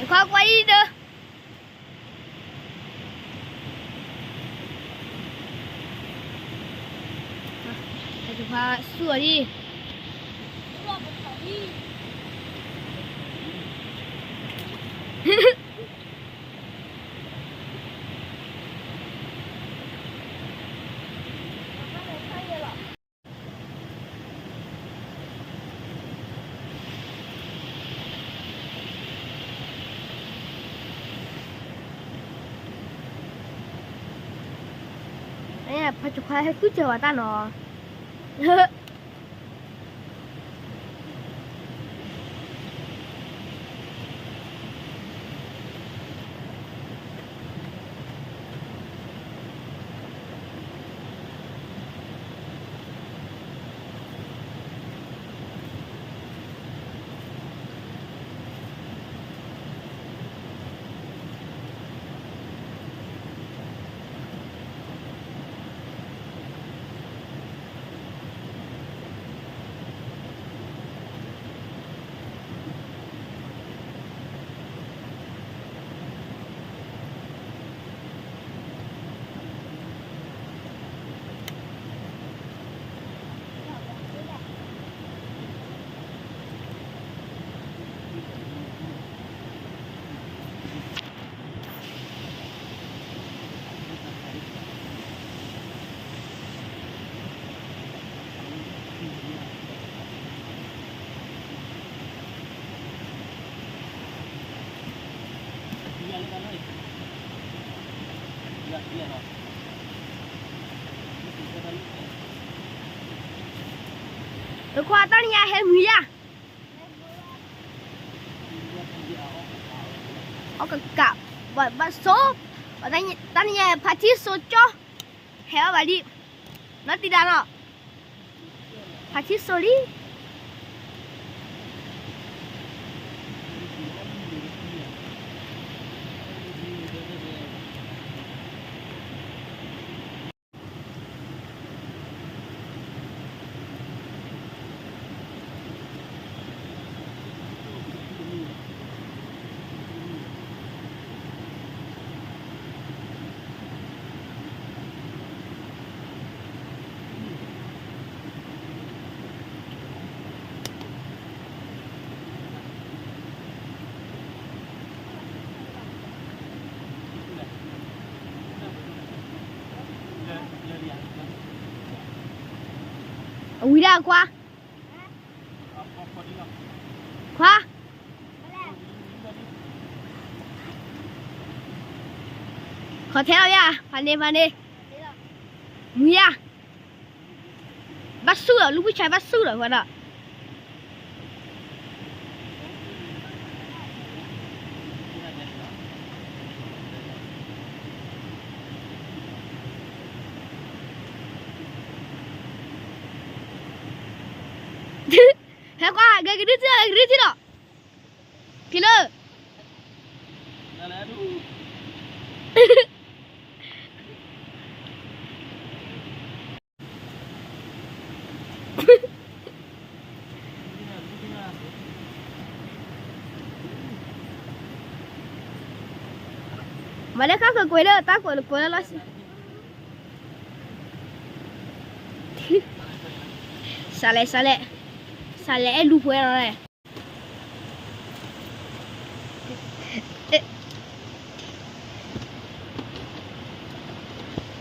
ခွါကွၢ်အံၤဒီး ခွါဆူၣ်အီၤလံ. Ê, ဖါဆခွါဟဲသူၣ်စၢၤဝဲတၢ်နီၤ. တခွါတၢ်နံၤညါဟဲမုာ်ယါ, အီၣ်ကကး, ဘၣ်ဘၣ်စိ, တၢ်နံၤညါဖါထံစိကၠီ, ဟဲဘၣ်ဘၣ်လံ, နီၢ်တံၢ်ဒၣ်နီၤ, ဖါထံစိလံ. ခွါ, ခွါ, ခီၣ်ထဲလီၤယၤ, ဖးန့ၢ်ဖးန့ၢ်, မူၤယၤ, ဘၣ်ဆူၣ်လီၤ လူၤဖုဆါဘၣ်ဆူၣ်လီၤ ခွါဒီး ဟဲကွၢ် ဂဲၤကဒုထံၣ်လီၤ ဂဲၤကဒုထံၣ်လီၤ, ဖံလၢ မၤလၢခါကကွဲးလၢတၢ်ကွဲးလၢကွဲးလၢလီၤစံး, စးလဲၣ် စးလဲၣ်, စးလဲၣ်အဲၣ်လူၤဖှဲလီၤ,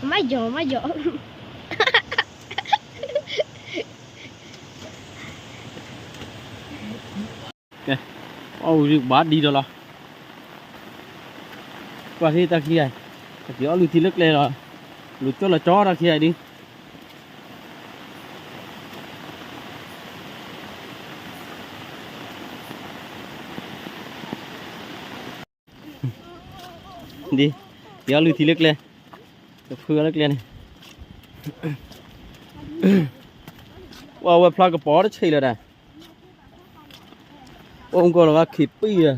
မၤယီၤ မၤယီၤ အီၣ်ဝံၤဘၣ်ဒံးဒီးလီၤ, ကွၢ်ထံၣ်တၢ်ခံဂၤ, အက့ၤအီၣ်လုၢ်ထံလၢကျဲလီၤ, လူၤကၠီလီၤကၠီတၢ်ခံဂၤဒ် ဒ်, က့ၤအီၣ်လုၢ်ထံလၢကျဲ, ကဖုအီၤလၢကျဲန့ၣ်, ဝဲဝဲဖျါကပီၤတဆံးလၢၤဒၣ်, အိၣ်ကီၢ်လီၤဝဲခံးပံၢ်ဒီး,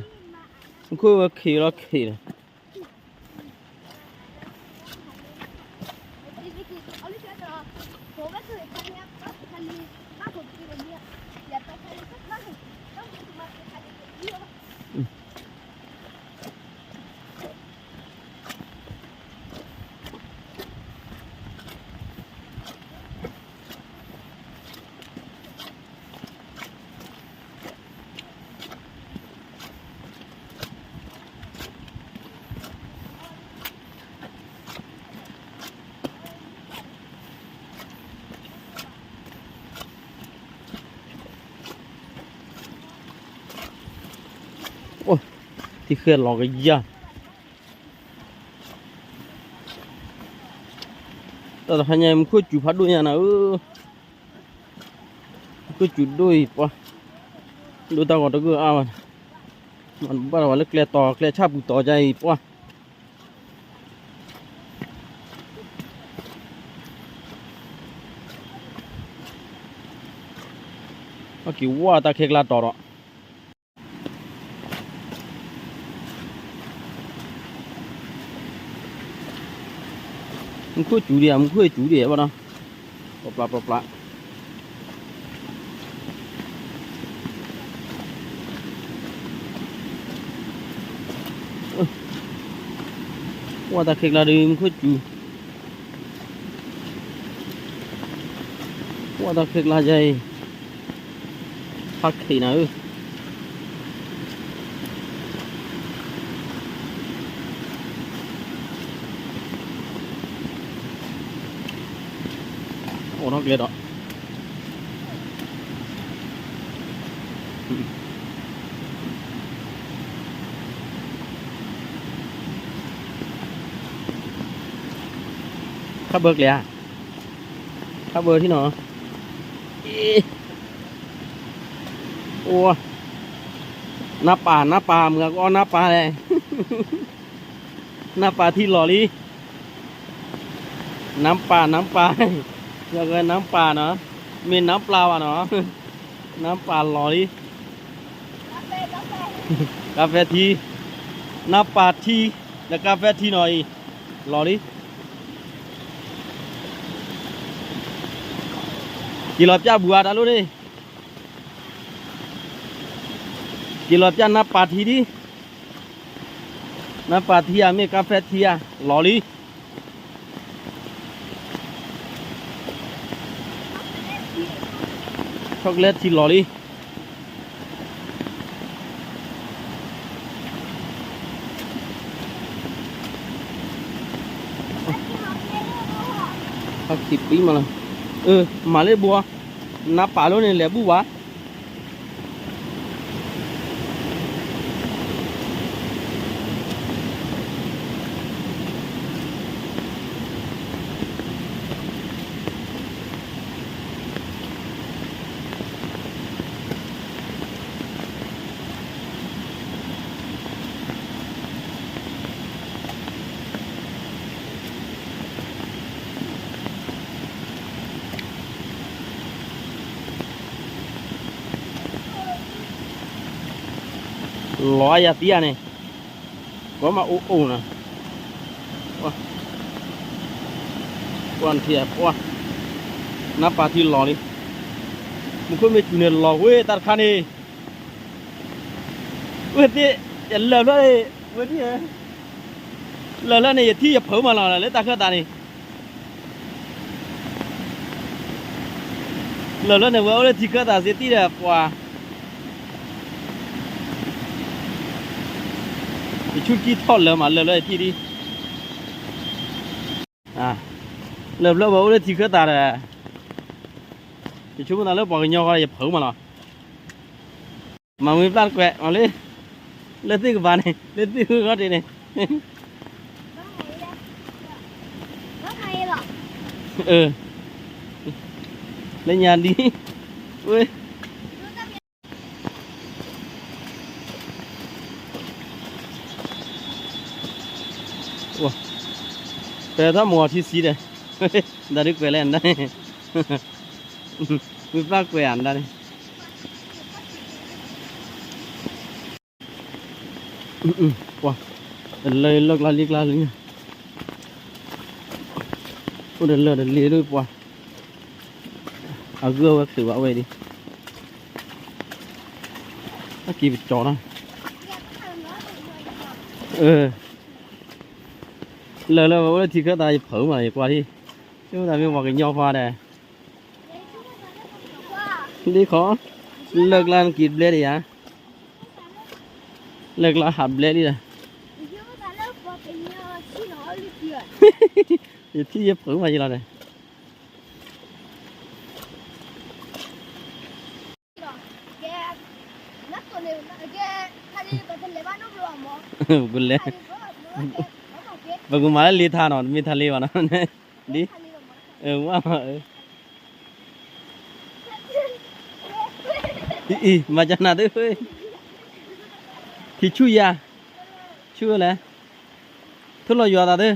မူခိၣ်ဝဲခံးလီၤခံးဒီး အိၣ်, ထံဃဲလီၤကယၢ်, တၢ်တဟါညါ မူခိၣ်စူၤဖးဒိၣ်ညါနၤဧၢ, မူခိၣ်စူၤဒိၣ်အံၤပှၤ, ဒိၣ်တၢ်ဂီၤတဂၢၢ်အါဘၣ်, မ့ၢ်ဘၣ်လီၤဝဲလၢကျဲတီၤ ကျဲဆၣ်ပူၤတီၤဒ်အံၤပှၤ ဟဲက့ၤဝဲတၢ်ခဲကျါတီၤဒီး မူခိၣ်စူၤဒံးဧါ, မူခိၣ်စူၤဒံးဘၣ်နီၤ, ပျီပျီပျီပျီ, ဝဲတၢ်ခဲကျါဒီး မူခိၣ်စူၤ ဝဲတၢ်ခဲကျါယဲအံၤ, ဖးခံးနၤဧၢ, အိၣ်ထီၣ်ကျဲဒီး ခါဘၢကျဲဧါ, ခါဘၢထံနီၤ, အိၣ်, နၢ်ပၢ် နၢ်ပၢ် မုၢ်ဂၤကအီၣ်နၢ်ပၢ်လဲၣ်, နၢ်ပၢ်ထံလီၤလံ, နၢ်ပၢ် နၢ်ပၢ်, ယကနၢ်ပၢ်နီၤ, မ့ၢ်နၢ်ပၢ်ဘၣ်နီၤ, နၢ်ပၢ်လီၤလံ, ကါဖဲထံ, နၢ်ပၢ်ထံ, ဒီးကါဖဲထံနီၤအံၤ, လီၤလံ, က့ၤလီၤပျၢ်ဘူးဧါ တၢ်လိၣ်န့ၣ်, က့ၤလီၤပျၢ်နၢ်ပၢ်ထံဒံး, နၢ်ပၢ်ထံဧါ မ့ၢ်ကါဖဲထံဧါ, လီၤလံ. ဆီကလဲထံလီၤလံ. ဟဲခံးပံမးလီၤ. အၢ မၤလၢဘိဧါ. နါပာ်လီၤန့ၣ် လဲၤဘူၣ်ဘၣ်. လီၤယၤသံဧါန့ၣ်, ကီမးအိၣ်အိၣ်နီၤ, ပှၤထံၣ်ပှၤ, နါပာ်ထံလီၤလံ, မူခိၣ်မ့ၢ်စူၤန့ၣ်လီၤဝဲတၢ်တခါန့ၣ်, ဝဲသ့ၣ်, ယလၢၢ်ဖျၢၣ်န့ၣ်, ဝဲသ့ၣ်, လၢၢ်ဖျၢၣ်န့ၣ် ယထံၣ်ယဖုးမးလီၤ လၢတၢ်ခၢၣ်သးန့ၣ် လၢၢ်ဖျၢၣ်န့ၣ် ဝဲအိၣ်လၢထံခၢၣ်သးစ့တံၢ်ဒီးပှၤ, ယဆူၣ်ကံၢ်ထီၣ်လၢာ်မး လၢၢ်ဖျၢၣ်ယထံၣ်ဒံး, လၢၢ်ဖျၢၣ်ဝဲအိၣ်လၢထံခၢၣ်သးဒီး, ယဆိကမိၣ်သးလၢပှၤကညီဃီဒီးယဖုးမးလီၤ. မၤဝံၤပျၢ်တကွဲး, မၤလၢ, လၢသ့ၣ်ကပၤန့ၣ် လၢသ့ၣ်ဃုဃီတ့ၢ်န့ၣ်, လၢညါဒ်, ဝဲ, ပဲထီၣ်မူအီၤထံဆံဒီး, ဒ်ကွဲးလဲၣ်, ဝံၤပျၢ်ကွဲးအဒၣ်န့ၣ် ပှၤ, တလၢလၢကျါလံကျါလံ, အိၣ်တလၢတလံဒ်ပှၤ, အဂုၢ်အဝဲချုးဘၣ်ဝဲဒံး, တၢ်က့ၤပကၠီၤနီၤ, လၢၢ်လၢဝဲအိၣ်လၢထံခၢၣ်သးယဖုးမး ယကွၢ်ထံၣ်, ဆိကမိၣ်သးမ့ၢ်ပှၤကညီခွါဒီး, ဒ်ခီ, လၢၢ်ကျါနက့ၤဘျဲဒံးယါ လၢၢ်ကျါဟးဘျဲလံဒီး, ယထံၣ်ယဖုးမးယလီၤဒီး, ပကလဲၤ, ပကမၤလၢလ့ထါနီၤ တမ့ၢ်ထါလ့ဘၣ်နီၤ, ဒ်, ဝါမး, အံၤ, မၤကနၤသ့ၣ်, ထံဆူၣ်ယၤ, ဆူၣ်လဲၣ်, ထူၣ်လီၤယွၤသးသ့ၣ်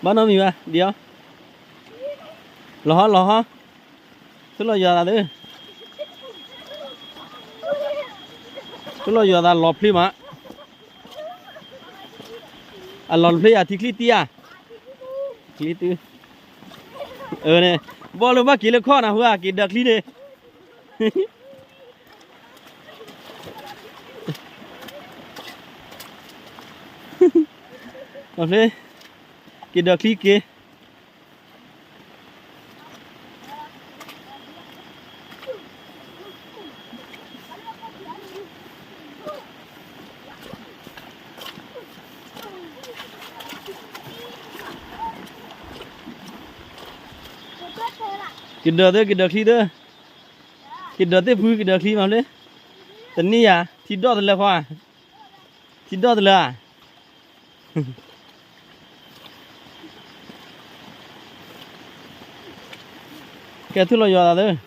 ဘၣ်နီတမံၤဘၣ်, ဒ်အီၤ, လီၤဟီလီၤဟီ, ထူၣ်လီၤယွၤသးသ့ၣ်, ထူၣ်လီၤယွၤသးလီၤဖျ့မး, အလီၤတဖျ့ယၤ ထံချံတံၢ်ဧါ, ချံတံၢ်, အန့ၣ်, ဘီၣ်လၢဘၣ်က့ၤလၢခီၣ်နၤ ဟူဧါ က့ၤဒၢးချံန့ၣ် ဖျ့, က့ၤဒၢးချံက့ၤ, က့ၤဒၢးသ့ၣ် က့ၤဒၢးချံသ့ၣ်, က့ၤဒၢးသ့ၣ်ဖု က့ၤဒၢးချံမးဖျ့, တနံၣ်ယၤ ထံဒီၣ်တလၢခီဧါ, ထံဒီၣ်တလၢဧါ, ကဲထူၣ်လီၤယွၤသးသ့ၣ် ပ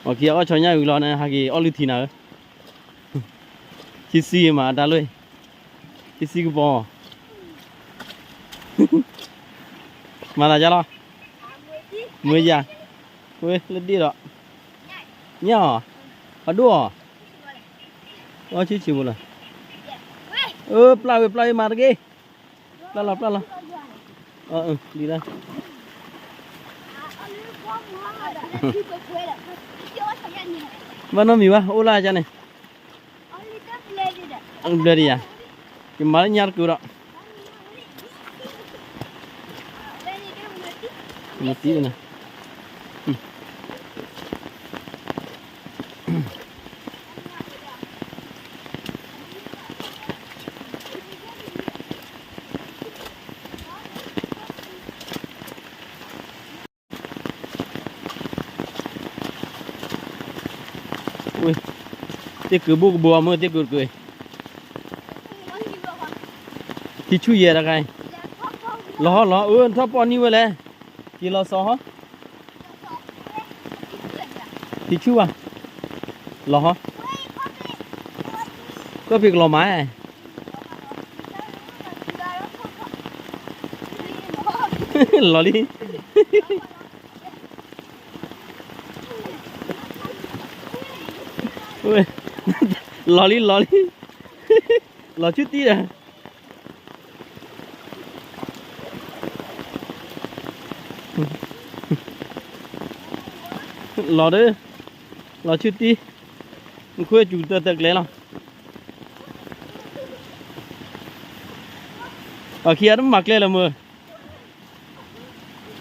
ှၤခံဂၤအီၣ်ဆီညၣ်ဝံၤလီၤန့ၣ် ဟးက့ၤအီၣ်လုၢ်ထံနၤဧၢ, ခံဆံမးအတၢ်လၢ, ခံဆံကပီၤ, မၤသးဒ်လဲၣ်, မွေးယၤ, ဝဲလၢဒ့ၣ်ဒီး, ညၣ်အီၤ, အဒိၣ်အီၤ, အီၣ်ဆံးဆံးဖိလီၤ, အၢ ပျၢ်ဝဲပျၢ်ဝဲမၤတက့ၢ်, ပျၢ်လီၤပျၢ်လီၤ, ဒ်လဲၣ် အီၣ်လၢဘီမုၢ်ဟါဒီး လၢထံပှဲၤပှဲၤဒီး ကၠီအီၣ်ဆီညၣ်န့ၣ် ဘၣ်နီတမံၤဘၣ် အိၣ်လၢအကန့ၣ်, ဘျဲဒံးယၤ, ယမၤလၢညါတကုာ်ဒီး, မတံနၤ သ့ၣ်ကုာ်ဘိၣ်ကဘိအမုၢ် သ့ၣ်ကုာ်တကုာ်, ထံဆူၣ်ယဲၢ်တခါအံၤ, လီၤလီၤ အၢ ထီၣ်ပီၣ်နံၣ်ဝဲလဲၣ်, က့ၤလီၤစီၤဟီ, ထံဆူၣ်ဘၣ်, လီၤဟီ, ကီၢ်ဖံးကလီၤမး, လီၤလံ လီၤလံ လီၤလံ, လီၤဆူတံၢ်ဒီး, လီၤဒီး, လီၤဆူတံၢ်, မူခိၣ်စူၤတၢၢ်တၢၢ်ကျဲလီၤ, အခံဂၤတမၤကျဲလၢၤမုၢ် လီၤဟီ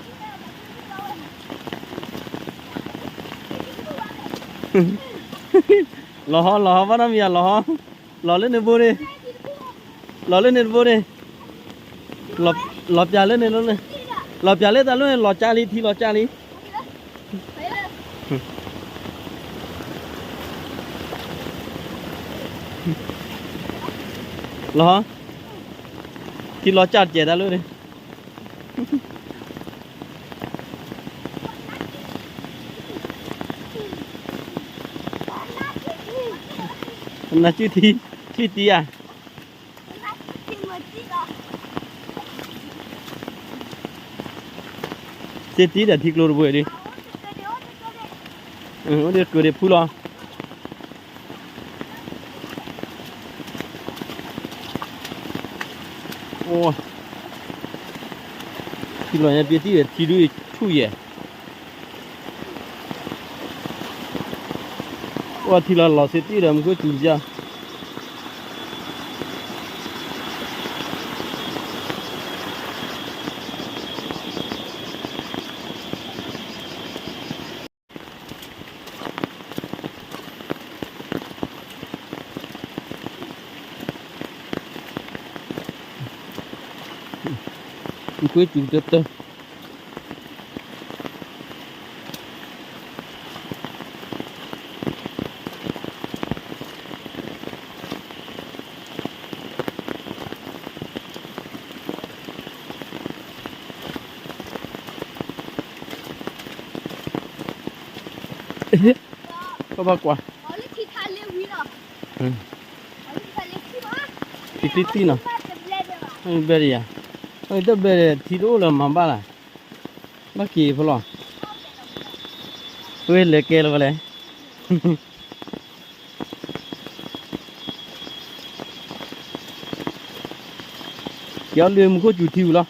လီၤဟီ ဘၣ်နီတမံၤဧါ လီၤဟီ, လီၤလၢန့ၣ်တဘိန့ၣ်, လီၤလၢန့ၣ်တဘိန့ၣ်, လီၤပၠးလၢန့ၣ်လီၤ, လီၤပၠးလၢတၢ်လီၢ်န့ၣ် လီၤကၢ်လံ ထံလီၤကၢ်လံ, လီၤဟီ, ထံလီၤကၢ်တကဲးတၢ်လၢန့ၣ် နစုထံ, ထံတံၢ်ဧါ, စ့တံၢ်ဒီးထံကျိတဘိဒံး, အိၣ်ဒံးကုာ်ဒံးဖုလီၤ. ထံလီၤညါပျဲတံၢ်ဒီးထံဒုးဆူၣ်ယဲၢ်, အိၣ်ထံလီၤလီၤစ့တံၢ်ဒီးမူခိၣ်စူၤယါ မူခိၣ်စူၤတၢၢ်တၢၢ် ကဘၣ်ကွၢ်, တံၢ်တံၢ်နီၤ, ဘဲဒံးယၤ, တဘဲဒံး ထံတအိၣ်လၢမၤဘၣ်လၢ်, ဘၣ်က့ၤဖဲလီၤ, ဝဲလဲၤကဲလီၤလဲၣ် ကဲအီၤလွံၢ်မူခိၣ်စူၤထံဝံၤလီၤ.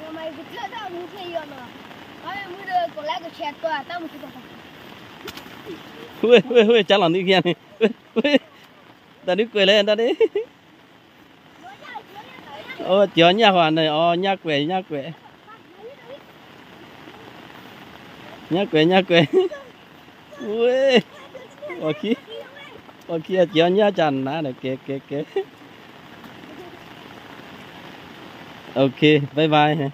နမၤကထၢထီၣ်မူဖဲယီၤနီၤ. ဝ့ၢ် ဝ့ၢ် ဝ့ၢ် ကၢ်လီၤနုၢ်ခံဂၤန့ၣ်, ဝ့ၢ်, တၢ်နုၢ်ကွဲးလဲၣ် တၢ်ဒ့ၣ်, အိၣ် ကၠီညၣ်ဃီန့ၣ် အီ ညၣ်ကွဲး ညၣ်ကွဲး, ညၣ်ကွဲး ညၣ်ကွဲး, ဝ့ၢ်, အီခံ အီခံ အကၠီညၣ်ကၢ်နၤဒီး ကဲ ကဲ ကဲ, OK, bye bye.